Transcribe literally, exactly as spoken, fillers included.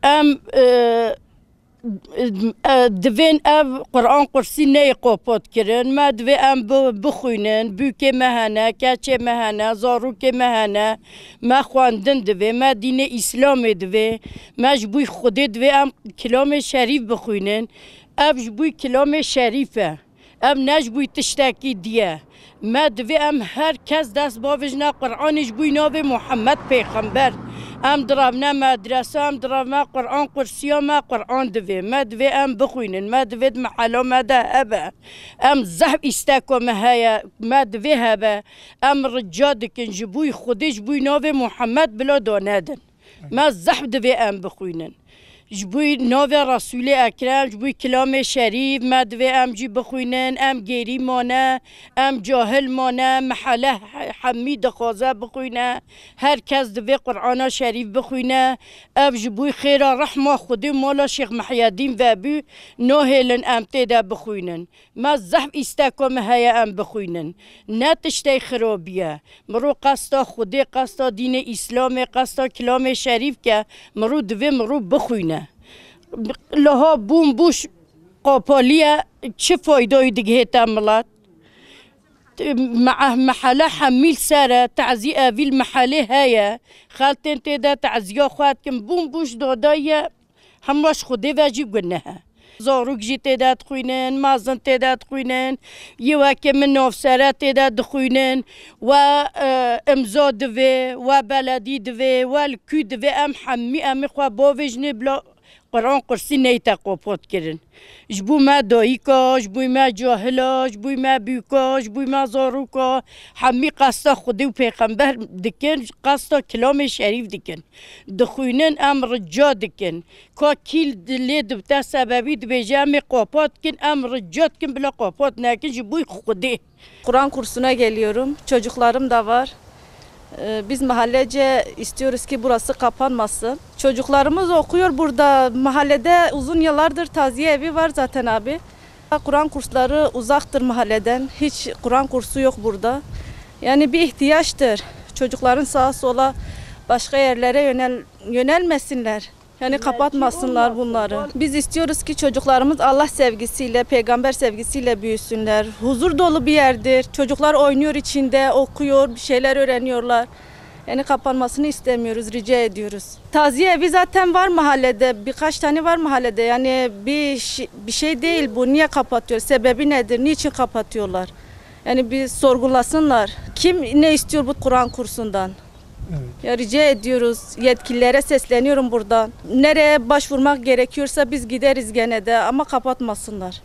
Em, e, e, divên ev Quran Qursî neyê qopot kirin. Me divê em bi-, bixwînin. Bûkê me hene, keçê me hene, zarokê me hene. Me xwendin divê, me dînê Îslamê divê. Me ji bo Xwedê divê em kilamê şerîf bixwînin. Ev ji bo kilamê şerîf e. Ev ne ji bo tiştekî diye. Me divê em her kes dest bavêjine Qur'anê ji bo navê Muhammed Pêxember. Em direvne medrese, em direvne Qur'an, qursiya me Qur'an divê. Me divê em bixwînin, me divê di mehela me de hebe. Em zehf îsteka me heye, me divê hebe. Em rica dikin ji bo Xwedê, ji bo navê Muhammed bila danedin. Me zehf divê em bixwînin. Ji bo navê Resûlê Ekrem, ji bo kilamê şerîf, me divê em jî bixwînin, em gêrî mane, em cahil mane, mehele he-, hemî dixwaze bixwîne, her kes divê Qur'ana şerîf bixwîne, ev ji bo xêra rehma Xwedê mala Şêx Mehyedîn vebû, nahêlin em tê de bixwînin. Me zehf îsteka me heye em bixwînin. Ne tiştê xirabî ye. Mirov qesta Xwedê, qesta dînê Îslamê, qesta kilamê şerîf ke mirov divê mirov bixwîne. Liha bûn bûş qapalî ye, çi faydayî digihê te milet? Me-, mehele hemî li ser e, tezî evî li mehelê heye. Xeltên tê de teziya xwe dikin. Bûn bûş dadayî ye. Hemû ji Xwedê ve jî guneh e. Zarok jî tê de dixwînin, mezin tê de dixwînin, yê wekê min navsere tê de dixwînin, we, e, imza divê, we beledî divê, we li kû divê, em hemî em ê xwe bavêjinê bila Quran Qursî neyte qopot kirin. Ji bo me dayika, ji bo me cahila, ji bo me bûka, ji bo me zaroka, hemî qesta Xwedê û Pêxember dikin, qesta kilamê şerîf dikin. Dixwînin, em rica dikin. Ka kî dilê dibite sebebî dibêje, em ê qopot dikin, em rica dikin bila qopot nekin ji bo Xwedê. Kur'an kursuna geliyorum. Çocuklarım da var. Ee, biz mahallece istiyoruz ki burası kapanmasın. Çocuklarımız okuyor burada. Mahallede uzun yıllardır taziye evi var zaten abi. Kur'an kursları uzaktır mahalleden. Hiç Kur'an kursu yok burada. Yani bir ihtiyaçtır. Çocukların sağa sola başka yerlere yönel-, yönelmesinler. Yani kapatmasınlar bunları. Biz istiyoruz ki çocuklarımız Allah sevgisiyle, peygamber sevgisiyle büyüsünler. Huzur dolu bir yerdir. Çocuklar oynuyor içinde, okuyor, bir şeyler öğreniyorlar. Yani kapanmasını istemiyoruz, rica ediyoruz. Taziye evi zaten var mahallede, birkaç tane var mahallede. Yani bir şi-, bir şey değil bu. Niye kapatıyor? Sebebi nedir? Niçin kapatıyorlar? Yani bir sorgulasınlar. Kim ne istiyor bu Kur'an kursundan? Evet. Ya rica ediyoruz, yetkililere sesleniyorum buradan. Nereye başvurmak gerekiyorsa biz gideriz gene de ama kapatmasınlar.